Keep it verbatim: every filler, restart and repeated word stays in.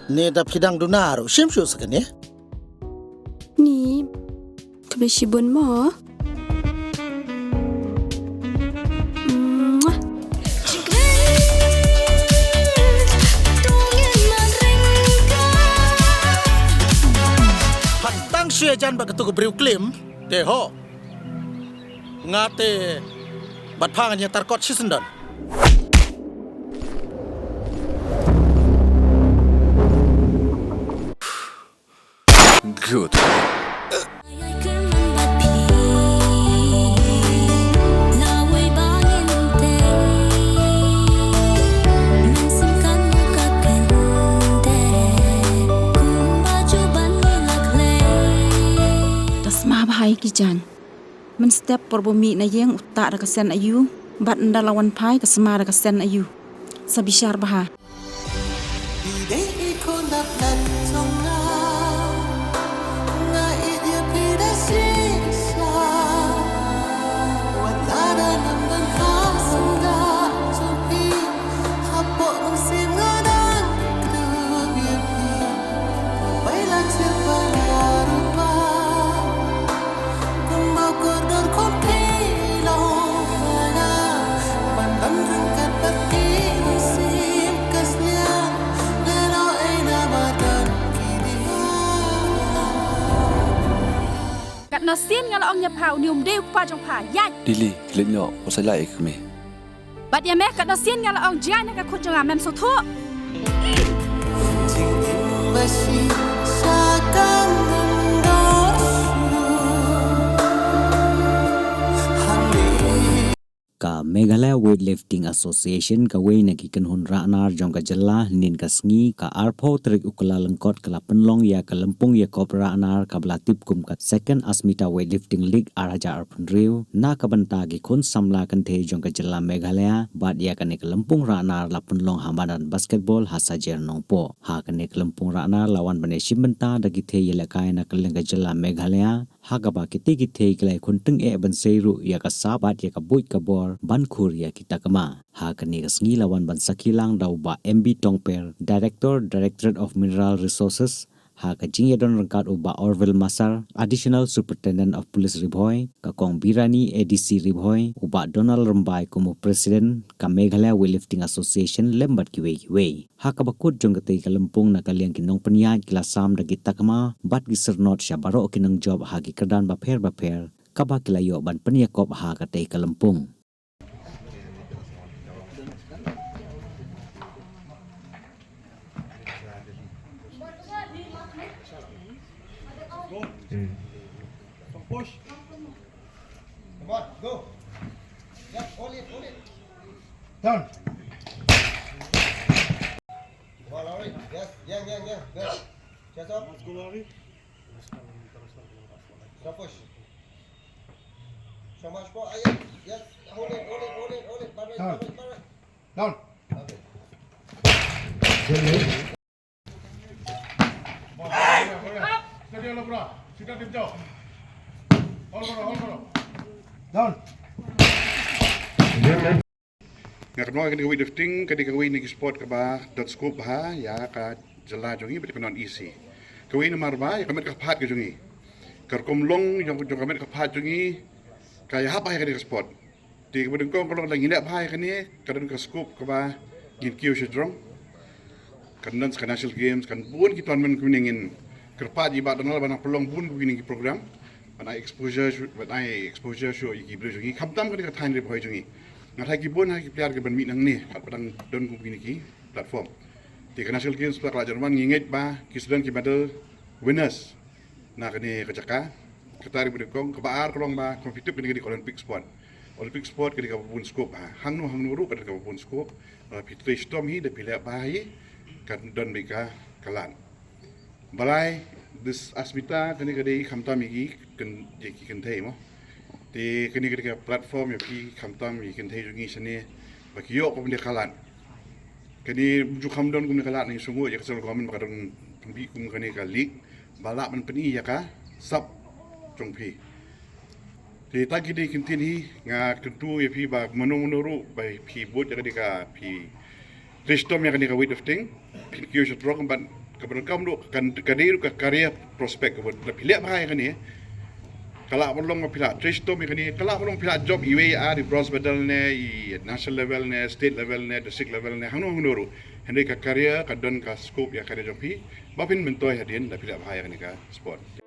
Ne da phi dang duna ruh, shim shuh sa kane. Ni, khublei shibun mo. Phan tang shu ïajan bad katu ka briew klim, te ho. Nga te bad pha ngan ïatar kot shisyndon. Good. Da sma bha ïa ki jaiñ. Mynstep por ba u mih na ïing u tah da ka sen aïu, bad ynda la wan phai ka sma da ka sen aïu. Sa bishar bha. Katno sien nga la ong ïa pha, une um dei u kpa jong pha, ïaid. Lily, leit noh, wat sa lait ïa ka kmie. Bad ïa me, katno sien nga la ong jngai na ka khun jong nga, mem sngewthuh. Ka Meghalaya Weightlifting Association, kawei na ki kynhun rahnar jong ka jylla, hynnin ka sngi, ka arphew tarik u Kyllalyngkot, ka la pynlong ïa ka lympung ïakob rahnar kaba la tip kum ka Second Asmita Weightlifting League ar hajar arphew hynriew, na ka bynta ki khun samla kynthei jong ka jylla Meghalaya, bad ïa kane ka lympung rahnar la pynlong ha madan basketball ha Sajer Nongpoh. Ha kane ka lympung rahnar la wan ban ïashim bynta da ki thei ïalehkai na kylleng ka jylla Meghalaya, ha kaba kitei ki thei ki la ïakhun tyngeh ban sei ruh ïa ka sap bad ïa ka buit ka bor ban khur ïa ki takma. Ha kane ka sngi la wan ban sakhi lang da u Bah M B Tongper, Director, Directorate of Mineral Resources, ha ka jingïadon ryngkat u Bah Orville Massar, Additional Superintendent of Police Ri Bhoi, ka Kong Birani A D C Ri Bhoi, u Bah Donald Rymbai kum u President ka Meghalaya Weightlifting Association lem bad kiwei kiwei. Ha kaba kut jong katei ka lympung na ka liang ki nongpynïaid ki la sam da ki takma bad ki syrnod sha baroh ki nongjop ha ki kyrdan bapher bapher kaba ki la ïoh ban pynïakob ha katei ka lympung. Come on, go. Yes, hold it, hold it. Down. Come on, Lowry. Yes, yeah, yeah, yeah. Good. Chest up. Let's go, Lowry. Stop push. Show much more. Ah, yes, yes. Hold it, hold it, hold it, hold it. Back right, back right, back right. Down. Okay. Down. Nga kynmaw kane ka weightlifting ka dei kawei na ki sport kaba don scope bha ïa ka jylla jong ngi bad ka non E C. Kawei namar ba ïa ka met ka phad ka jong ngi, ka rukom long jong, jong ka met ka phad jong ngi ka ïahap bha ïa kane ka sport. Te kaba nyngkong ka long lada ngi leh bha ïa kane, ka don ka scope kaba ngin kiew sha jrong. Kan don sa ka National Games, kan bun ki tournament kumne, ngin kyrpad ïa i Bah Donald ban nang pynlong bun kumne ki program ban ai exposure shuh, ban ai exposure shuh ïa ki briew jong ngi, khamtam kane ka thaiñ Ri Bhoi jong ngi. Nga tharai ki bun ha ki player kiban mih nangne, kat ba dang don kumne ki platform. Te ka National Games ba ka la jan wan, ngi ngeit ba ki sdang ki medal winners na kane ka jaka. Kata ruh ba nyngkong, kaba ar ka long ba, kumba phi tip kane ka dei ka Olympic sport. Olympic sport ka dei kaba bun scope, ha. Hangno hangno ruh ka dei kaba bun scope. Lada phi trei shitom hi, lada phi leh bha hi, kan don beit ka khlad. Balei, this Asmita, kane ka dei khamtam ïa ki kyn-, ïa ki kynthei mo. Te kane ka dei ka platform ïa phi khamtam ïa ki kynthei jong ngi shane ba ki ïoh kumne ka khlad. Kane ju kham don kumne ka khlad, ngi sngewnguh ïa ka central government ba ka don pynbeit kum kane ka league ba lah ban pyni ïa ka sap jong phi. Te tang kine ki ktien hi nga kyntu ïa phi ba mano mano ruh ba phi bud ïa kane ka, phi trei shitom ïa kane ka weightlifting, phin kiew sha jrong bad Kaba donkam ruh ka dei ruh ka career prospect kaba lada phi leh bha ïa kane, ka lah ban long ba phi lah trei shitom ïa kane, ka lah ban long phi lah jop iwei ïa ar, i bronze medal ne, i national level ne, state level ne, district level ne, hangno hangno ruh. Hynrei ka career ka don ka scope ïa ka career jong phi ba phin myntoi hadien lada phi leh bha ïa kane ka sport.